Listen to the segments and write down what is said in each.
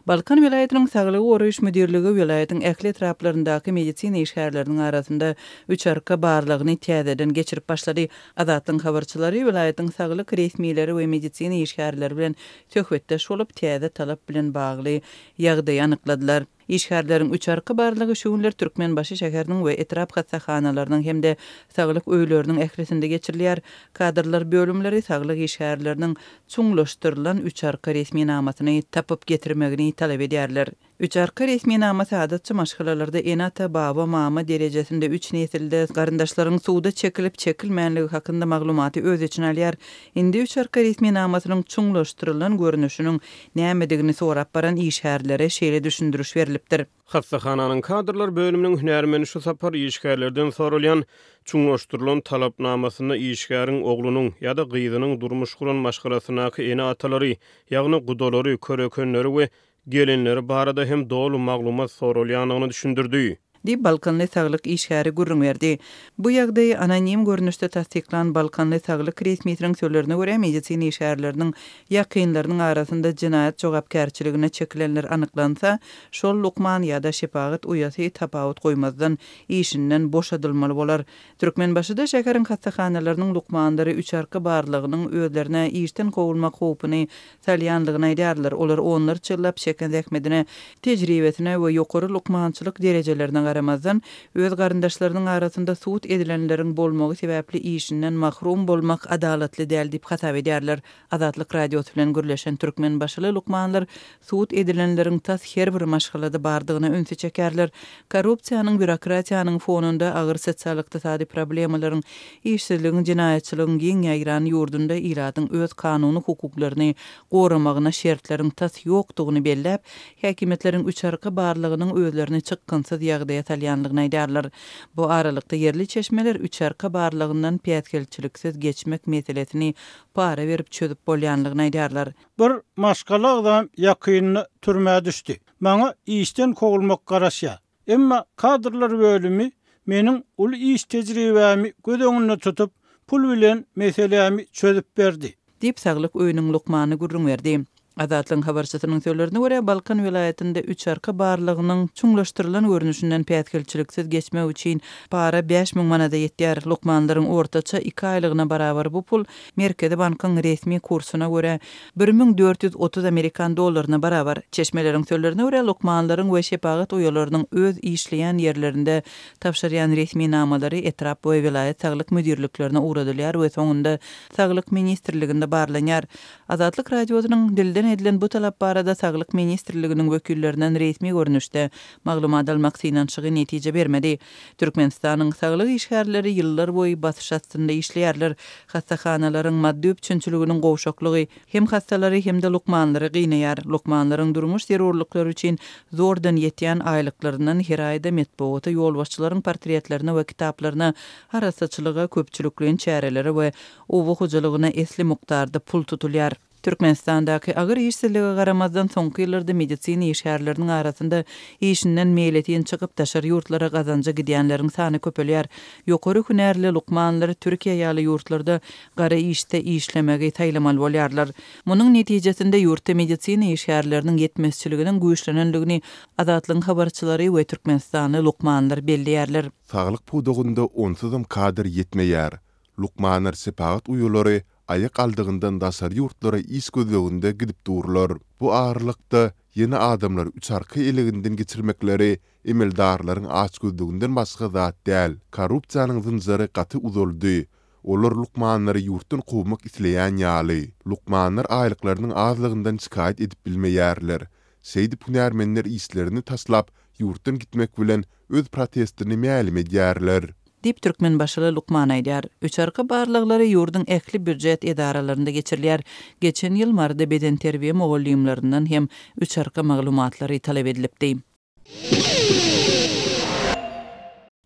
Balkan welaýatynyň Saglygy goraýyş müdirligi welaýatyň ähli etraplaryndaky medisina işgärleriniň arasynda üç arka barlagyny täzeden geçirip başlady. Azatlygyň habarçylary welaýatyň saglyk resmileri we medisina işgärleri bilen söhbetdeş bolup, täze talap bilen bagly ýagdaýy anykladylar. Işgärleriň üç arka barlagy şu günler Türkmenbaşy şäheriniň we etrap hassahanalarynyň hem-de saglyk öýleriniň ählisinde geçirilýär. Kadrlar bölümleri saglyk işgärleriniň çuňlaşdyrylan üç arka resminamasyny tapyp getirmegini talap edýärler. Üç arka resminamasy adatça maşgalalarda ene-ata, baba, mama derejesinde üç nesilde garyndaşlaryň suda çekilip-çekilmänligi hakynda maglumaty öz içine alýar. Indi üç arka resminamasynyň çuňlaşdyrylan görnüşiniň nämedigini sorap baran işgärlere şeýle düşündiriş berlipdir. Hassahananyň kadrlar bölüminiň hünärmeni şu sapar işgärlerden soralýan çuňlaşdyrylan talapnamasynda işgäriň oglunyň ýa-da gyzynyň durmuş guran maşgalasyndaky ene-atalary, ýagny gudalary, körekenleri we gelinleri barada hem doly maglumat soralýandygyny düşündirdi. Diýip, balkanly saglyk işgäri gürrüň berdi. Bu ýagdaýy anonim görnüşde tassyklan balkanly saglyk resmisiniň sözlerine görä, medisina işgärleriniň ýakynlarynyň arasynda jenaýat jogapkärçiligine çekilenler anyklansa, şol lukman ýa-da şepagat uýasy tapawut goýmazdan işinden boşadylmaly bolar. Türkmenbaşyda şäheriň hassahanalarynyň lukmanlary üç arka barlagynyň özlerine işden kowulmak howpuny salýandygyny aýdýarlar. Olar onlarça ýyllap çeken zähmetine, tejribesine we ýokary lukmançylyk derejelerine garamazdan, öz garyndaşlarynyň arasynda sud edilenleriň bolmagy sebäpli işinden mahrum bolmak adalatly däl diýip hasap edýärler. Azatlyk Radiosy bilen gürleşen türkmenbaşyly lukmanlar sud edilenleriň tas her bir maşgalada bardygyna ünsi çekerler. Korrupsiýanyň, býurokratiýanyň fonunda agyr sosial-ykdysady problemalaryň, işsizligiň, jenaýatçylygyň giň ýaýran ýurdunda ilatyň öz kanuny hukuklaryny goramagyna şertleriň tas ýokdugyny belläp, häkimiýetleriň üçarka barlygynyň özlerini çykgynsyz ýagdaýa salýandygyny aýdýarlar. Bu aralykda, ýerli çeşmeler üçarka barlygyndan päsgelçiliksiz geçmek meselesini para berip çözüp bolýandygyny aýdýarlar. Bir maşgala agzam ýakynda türmä düşdi. Maňa işden kowulmak garaşýar. Emma kadrlar bölümi meniň uly iş tejribämi göz öňünde tutup, pul bilen meselämi çözüp berdi. Diýip, saglyk öýüniň lukmany gürrüň berdi. Azatlygyň habarçysynyň sözlerine görä, Balkan welaýatynda üç arka barlagynyň çuňlaşdyrylan görnüşinden päsgelçiliksiz geçmek üçin para 5000 manada ýetýär. Lukmanlaryň ortaça iki aýlygyna barabar bu pul Merkezi bankyň resmi kursuna görä, 1430 amerikan dollaryna barabar. Çeşmeleriň sözlerine görä, lukmanlaryň we şepagat uýalarynyň öz işleýän ýerlerinde tabşyrýan resminamalary etrap we welaýat saglyk müdirliklerine ugradylýar we soňunda Saglyk ministrliginde barlanýar. Azatlyk Radiosynyň dilden edilen bu talap barada Saglyk ministrliginiň wekillerinden resmi görnüşde maglumat almak synanyşygy netije bermedi. Türkmenistanyň saglyk işgärleri ýyllarboýy basyş astynda işleýärler. Hassahanalaryň maddy üpjünçiliginiň gowşaklygy hem hassalary, hem-de lukmanlary gynaýar. Lukmanlaryň durmuş zerurlyklary üçin zordan ýetýän aýlyklaryndan her aýda metbugata, ýolbaşçylaryň portretlerine we kitaplaryna, arassaçylyga, köpçülikleýin çärelere we oba hojalygyna esli mukdarda pul tutulýar. Türkmenistandaky agyr işsizlige garamazdan, soňky ýyllarda medisina işgärleriniň arasynda işinden meýletin çykyp, daşary ýurtlara gazanja gidýänleriň sany köpelýär. Ýokary hünärli lukmanlar Türkiýe ýaly ýurtlarda gara işde işlemegi saýlamaly bolýarlar. Munuň netijesinde ýurtda medisina işgärleriniň ýetmezçiliginiň güýçlenendigini Azatlygyň habarçylary we türkmenistanly lukmanlar belleýärler. Saglyk pudagynda onsuzam kadr ýetmeýär. Lukmanlar şepagat uýalary aýak aldygyndan daşary ýurtlara iş gözleginde gidip durlar. Bu aralykda, ýene adamlary üçarka eleginden geçirmekleri emeldarlaryň açgözlüginden başga zat däl. Korrupsiýanyň zynjyry gaty uzaldy. Olar lukmanlary ýurtdan kowmak isleýän ýaly. Lukmanlar aýlyklarynyň azlygyndan şikaýat edip bilmeýärler. Şeýdip hünärmenler işlerini taşlap ýurtdan gitmek bilen öz protestini mälim edýärler. Diýip, türkmenbaşyly lukman aýdýar. Üçarka barlaglary ýurduň ähli býujet edaralarynda geçirilýär. Geçen ýyl Maryda bedenterbiýe mugallymlaryndan hem üçarka maglumatlary talap edilipdi.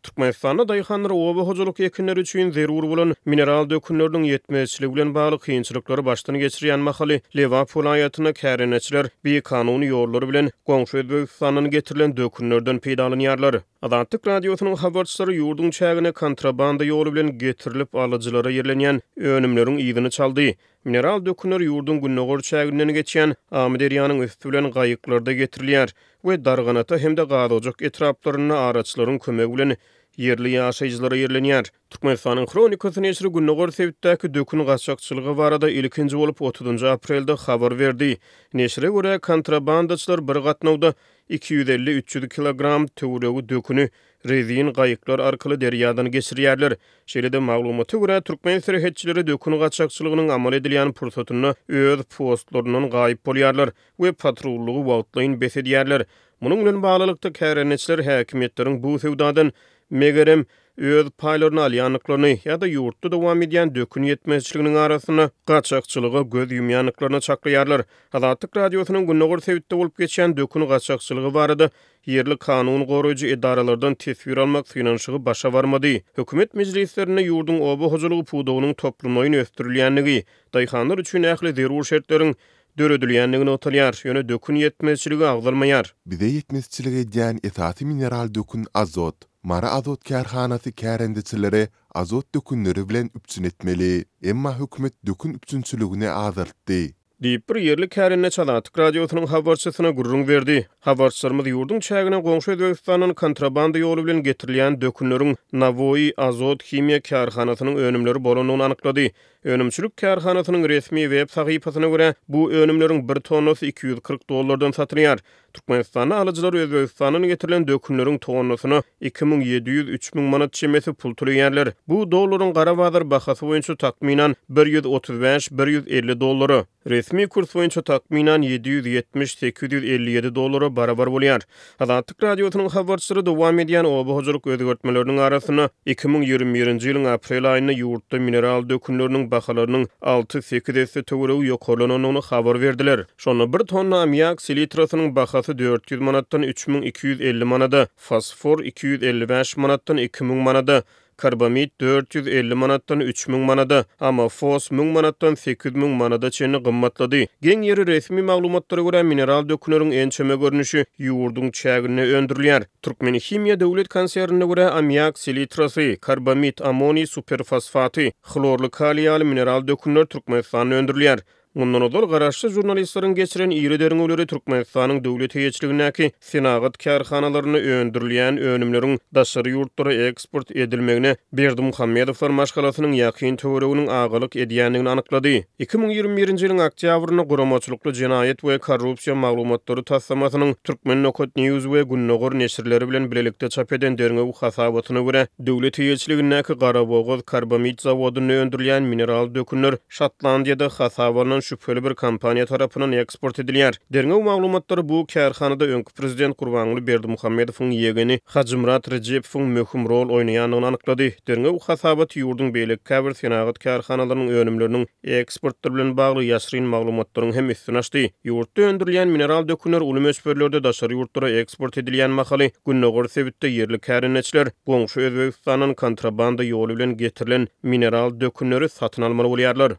Türkmenistanda daýhanlar oba hojalyk ekinleri üçin zerur bolan mineral dökünleriniň ýetmezçiligi bilen bagly kynçylyklary başdan geçirýän mahaly, Lebap welaýatynda kärendeçiler bikanun ýollar bilen goňşy Özbegistandan getirilen dökünlerden peýdalanýarlar. Azatlyk Radiosynyň habarçylary ýurduň çägine kontrabanda ýoly bilen getirilip, alyjylara ýerlenýän önümleriň yzyny çaldy. Mineral dökünler ýurduň gündogar çäginden geçýän Amyderýanyň üsti bilen gaýyklarda getirilýär we Darganata hem-de Gazojak etraplarynda araçylaryň kömegi bilen ýerli ýaşaýjylara ýerlenýär. Türkmenistanyň Hronikasy neşiri gündogar sebitdäki dökün gaçakçylygy barada ilkinji bolup otuzynjy aprelde habar berdi. Neşire görä, kontrabandaçylar bir gatnawda 250-300 kilogram töweregi döküni rezin gaýyklar arkaly derýadan geçirýärler. Şeýle-de, maglumata görä, türkmen serhetçileri dökün gaçakçylygynyň amal edilýän pursatynda öz postlaryndan gaýyp bolýarlar we patrullygy wagtlaýyn bes edýärler. Munuň bilen baglylykda, kärendeçiler häkimiýetleriň bu söwdadan, megerem, öz paýlaryny alýandyklaryny ýa-da ýurtda dowam edýän dökün ýetmezçiliginiň arasynda gaçakçylyga göz ýumýandyklaryny çaklaýarlar. Azatlyk Radiosynyň gündogar sebitde bolup geçýän dökün gaçakçylygy barada ýerli kanun goraýjy edaralardan teswir almak synanyşygy başa barmady. Hökümet mejlislerinde ýurduň oba hojalygy pudagynyň toplumlaýyn ösdürilýändigi, daýhanlar üçin ähli zerur şertleriň döredilýändigi nygtalýar, ýöne dökün ýetmezçiligi agzalmaýar. Bize ýetmezçilik edýän esasy mineral dökün azot. Mary azot kärhanasy kärendeçileri azot dökünleri bilen üpjün etmeli. Emma hökümet dökün üpjünçiligini azaltdy. Diýip, bir ýerli kärendeçi Azatlyk Radiosynyň habarçysyna gürrüň berdi. Habarçylarymyz ýurduň çägine goňşy Özbegistandan kontrabanda ýoly bilen getirilýän dökünleriň Nawoi azot himiýa kärhanasynyň önümleri bolandygyny anyklady. Önümçilik kärhanasynyň resmi web sahypasyna görä, bu önümleriň bir tonnasy 240 dollardan satylýar. Türkmenistanda alyjylar Özbegistandan getirilen dökünleriň tonnasyna 2700, 3000 manat çemesi pul töleýärler. Bu dollaryň gara bazar bahasy boýunça takmynan 135, 150 dollara. Resmi kurs boýunça takmynan 770, 857 dollara barabar bolýar. Azatlyk Radiosynyň habarçylary dowam edýän oba hojalyk özgertmeleriniň arasynda 2021-nji ýylyň aprel aýynda ýurtda mineral dökünleriniň bahalarynyň alty-sekiz esse töweregi ýokarlanandygyny habar berdiler. Şonda bir tonna ammiak selitrasynyň bahasy 400 manatdan 3250 manada, fosfor 255 manatdan 2000 manada, Karbamid 450 manatdan 3000 manada, amofos 1000 manatdan 8000 manada çenli gymmatlady. Geň ýeri, resmi maglumatlara görä, mineral dökünleriň ençeme görnüşi ýurduň çäginde öndürilýär. Türkmenhimiýa döwlet konsernine görä, ammiak selitrasy, karbamid, ammoniý superfosfaty, hlorly kaliý ýaly mineral dökünler Türkmenistanda öndürilýär. Mundan ozal, garaşsyz žurnalistleriň geçiren iri derňewleri Türkmenistanyň döwlet eýeçiligindäki senagat kärhanalarynda öndürilýän önümleriň daşary ýurtlara eksport edilmegine Berdimuhamedowlar maşgalasynyň ýakyn töwereginiň agalyk edýändigini anyklady. 2021-nji ýylyň oktýabrynda guramaçylykly jenaýat we korrupsiýa maglumatlary taslamasynyň Turkmen Nokat News we Gündogar neşirleri bilen bilelikde çap eden derňew hasabatyna görä, döwlet eýeçiligindäki Garabogaz karbamid zawodynda öndürilýän mineral dökünler Şotlandiýada hasaba alnan şübheli bir kompaniýa tarapyndan eksport edilýär. Derňew maglumatlary bu kärhanada öňki prezident Gurbanguly Berdimuhamedowyň ýegeni Hajymyrat Rejepowyň möhüm rol oýnaýandygyny anyklady. Derňew hasabaty ýurduň beýleki käbir senagat kärhanalarynyň önümleriniň eksportlary bilen bagly ýaşryn maglumatlaryň hem üstüni açdy. Ýurtda öndürilýän mineral dökünler uly möçberlerde daşary ýurtlara eksport edilýän mahaly, gündogar sebitde ýerli kärendeçiler goňşy Özbegistandan kontrabanda ýoly bilen getirilen mineral dökünleri satyn almaly bolýarlar.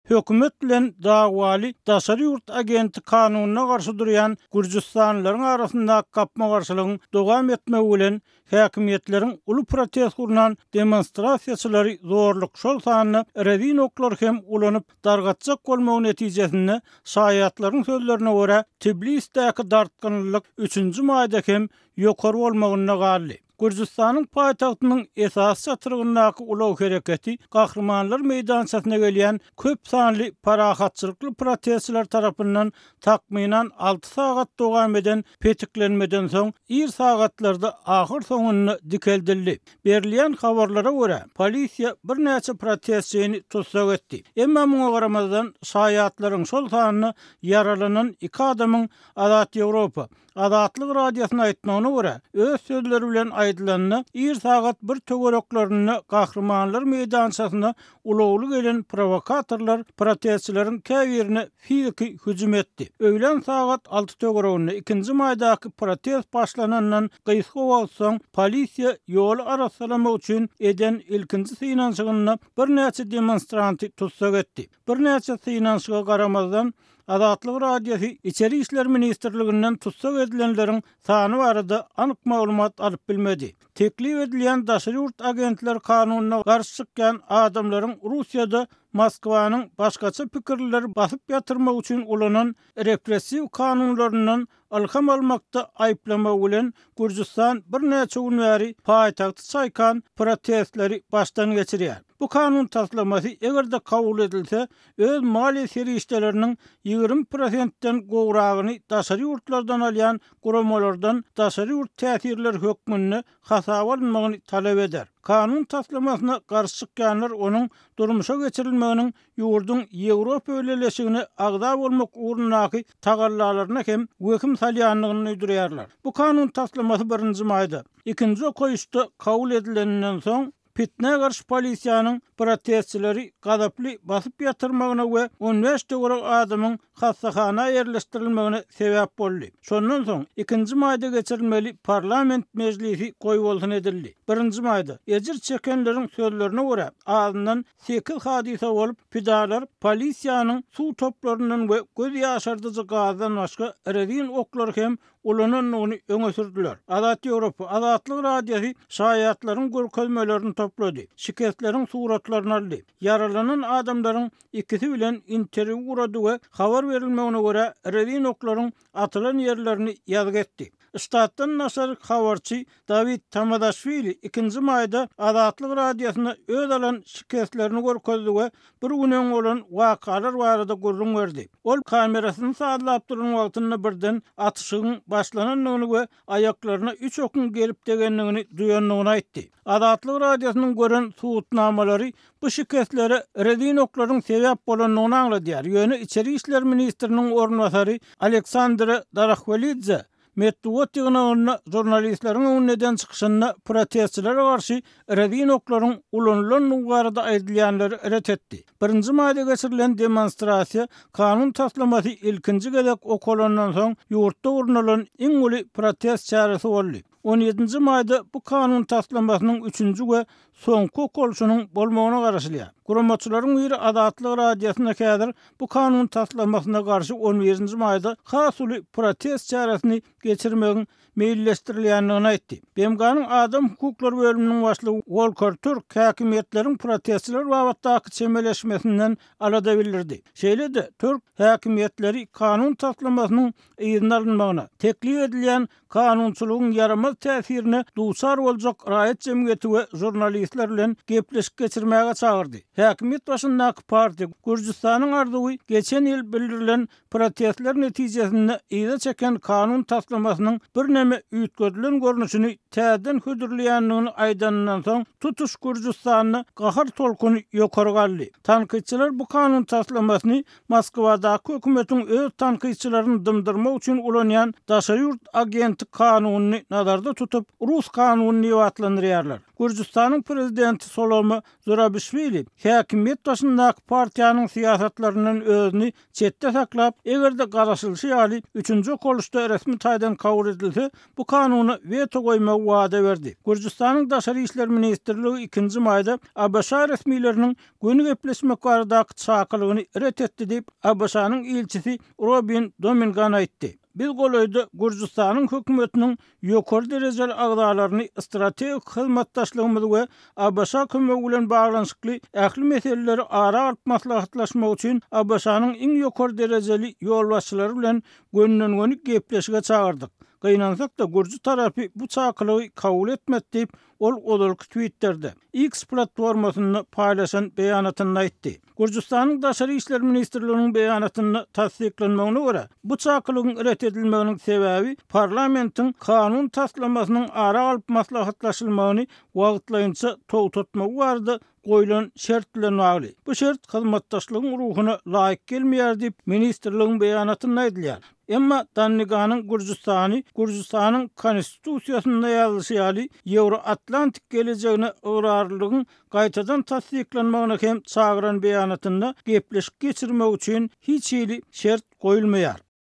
Hökümet bilen dawaly daşary ýurt agenti kanunyna garşy durýan gürjüstanlylaryň arasyndaky gapma-garşylygyň dowam etmegi bilen häkimiýetleriň uly protest gurnan demonstrasiýaçylary zorluk, şol sanda rezin oklary hem ulanyp dargatjak bolmagy netijesinde, şaýatlaryň sözlerine görä, Tblisdäki dartgynlylyk üçünji maýda hem ýokary bolmagynda galdy. Gürjüstanyň paýtagtynyň esasy çatrygyndaky ulag hereketi Gahrymanlar meýdançasyna gelýän köp sanly parahatçylykly protestçiler tarapyndan takmynan alty sagat dowam eden petiklenmeden soň ir sagatlarda ahyrsoňunda dikeldildi. Berilýän habarlara görä, polisiýa birnäçe protestçini tussag etdi. Emma muňa garamazdan, şaýatlaryň, şol sanda ýaralanan iki adamyň Azat Ýewropa, Azatlyk Radiosyna aýtmagyna görä, öz sözleri bilen aýdylanda, ir sagat bir töwereklerinde Gahrymanlar meýdançasyna ulagly gelen prowokatorlar protestçileriň käbirine fiziki hüjüm etdi. Öýlän sagat alty töwereginde, ikinji maýdaky protest başlanandan gysga wagt soň, polisiýa ýoly arassalamak üçin eden ilkinji synanyşygynda birnäçe demonstranty tussag etdi. Birnäçe synanyşyga garamazdan, Azatlyk Radiosy Içeri işler ministrliginden tussag edilenleriň sany barada anyk maglumat alyp bilmedi. Teklip edilýän daşary ýurt agentleri kanunyna garşy çykýan adamlaryň Russiýada Moskwanyň başgaça pikirlileri basyp ýatyrmak üçin ulanan repressiw kanunlaryndan ylham almakda aýyplamagy bilen Gürjüstan birnäçe gün bäri paýtagty çaýkan protestleri başdan geçirýär. Bu kanun taslamasy eger-de kabul edilse, öz maliýe serişdeleriniň 20 prosentden gowragyny daşary ýurtlardan alýan guramalardan daşary ýurt täsirleri hökmünde hasaba alynmagyny talap eder. Kanun taslamasyna garşy çykýanlar onuň durmuşa geçirilmeginiň ýurduň Ýewropa Bileleşigine agza bolmak ugrundaky tagallalaryna hem wehim salýandygyny duýdurýarlar. Bu kanun taslamasy birinji maýda, ikinji okaýyşda kabul edileninden soň, Pitnä garşy polisiýanyň protestçileri gazaply basyp ýatyrmagyna we 15 töweregi adamyň hassahana ýerleşdirilmegine sebäp boldy. Şondan soň, ikinji maýda geçirilmeli parlament mejlisi goýbolsun edildi. Birinji maýda, ejir çekenleriň sözlerine görä, azyndan sekiz hadysa bolup, pidalar polisiýanyň suw toplaryndan we göz ýaşardyjy gazdan başga rezin oklary hem ulanandygyny öňe sürdüler. Azat Ýewropa, Azatlyk Radiosy şaýatlaryň görkezmelerini toplady, şikesleriň suratlaryny aldy, ýaralanan adamlaryň ikisi bilen interwýu gurady we habar berilmegine görä, rezin oklaryň atylan ýerlerini ýazgy etdi. Ştatdan daşary habarçy Dawid Tamadaşwili ikinji maýda Azatlyk Radiosyna öz alan şikeslerini görkezdi we bir gün öň bolan wakalar barada gürrüň berdi. Ol kamerasyny sazlap duran wagtynda birden atyşygyň başlanandygyny we aýaklaryna üç okuň gelip degendigini duýandygyny aýtdy. Azatlyk Radiosynyň gören subutnamalary bu şikeslere rezin oklaryň sebäp bolandygyny aňladýar, ýöne içeri işler ministriniň orunbasary Aleksandre Darahwelidze Metbugat ýygnagynda žurnalistleriň öňünde eden çykyşynda protestçilere garşy rezin oklaryň ulanylandygy barada aýdylýanlary ret etdi. Birinji maýda geçirilen demonstrasiýa kanun taslamasy ilkinji gezek okalandan soň ýurtda gurnalan iň uly protest çäresi boldy. On ýedinji maýda bu kanun taslamasynyň üçünji we soňky okalyşynyň bolmagyna garaşylýar. Guramaçylaryň biri Azatlyk Radiosyna häzir bu kanun taslamasyna garşy on birinji maýda has uly protest çäresini geçirmegiň meýilleşdirilýändigini aýtdy. BMG-niň Adam hukuklary bölüminiň başlygy Wolker Türk häkimiýetleriň protestçiler babatdaky çemeleşmesinden alada bildirdi. Şeýle-de, Türk häkimiýetleri kanun taslamasynyň yzyna alynmagyna, teklip edilýän kanunçylygyň ýaramaz täsirine duçar boljak raýat jemgyýeti we žurnalistler bilen gepleşik geçirmäge çagyrdy. Häkimiýet başyndaky partiýa Gürjüstanyň arzuwy geçen ýyl bildirilen protestler netijesinde yza çeken kanun taslamasynyň birneme üýtgedilen görnüşini täzeden hödürleýändigini aýdanyndan soň, tutuş Gürjüstanda gahar tolkuny ýokary galdy. Tankytçylar bu kanun taslamasyny Moskwadaky hökümetiň öz tankytçylaryny dymdyrmak üçin ulanýan daşary ýurt agenti kanunyny nazarda tutup, rus kanuny diýip atlandyrýarlar. Gürjüstanyň prezidenti Solome Zurabişwili häkimiýet başyndaky partiýanyň syýasatlaryndan özüni çetde saklap, eger-de garaşylyşy ýaly üçünji okalyşda resmi taýdan kabul edilse, bu kanuna weto goýmagy wada berdi. Gürjüstanyň Daşary işler ministrligi ikinji maýda ABŞ resmileriniň göni gepleşmek baradaky çakylygyny ret etdi diýip, ABŞ-nyň ilçisi Robin Domingan aýtdy. Biz golaýda Gürjüstanyň hökümetiniň ýokary derejeli agzalaryny strategik hyzmatdaşlygymyz we ABŞ kömegi bilen baglanyşykly ähli meseleleri ara alyp maslahatlaşmak üçin ABŞ-nyň iň ýokary derejeli ýolbaşçylary bilen gönüden-göni gepleşige çagyrdyk. Gynansak-da, gürji tarapy bu çakylygy kabul etmedi diýip, Ol ozalky Twitterde, X platformasynda paýlaşan beýanatynda aýtdy. Gürjüstanyň Daşary işler ministrliginiň beýanatynda tassyklanmagyna görä, bu çakylygyň ret edilmeginiň sebäbi parlamentiň kanun taslamasynyň ara alyp maslahatlaşylmagyny wagtlaýynça togtatmagy barada goýlan şert bilen bagly. Bu şert hyzmatdaşlygyň ruhuna laýyk gelmeýär diýip, ministrligiň beýanatynda aýdylýar. Emma Danniganyň Gürjüstany Gürjüstanyň Konstitusiýasynda ýazylyşy ýaly Ýewroatlantik gelejegine ygrarlylygyň gaýtadan tassyklanmagyna hem çagyran beýanatynda gepleşik geçirmek üçin hiç hili şert goýulmaýar.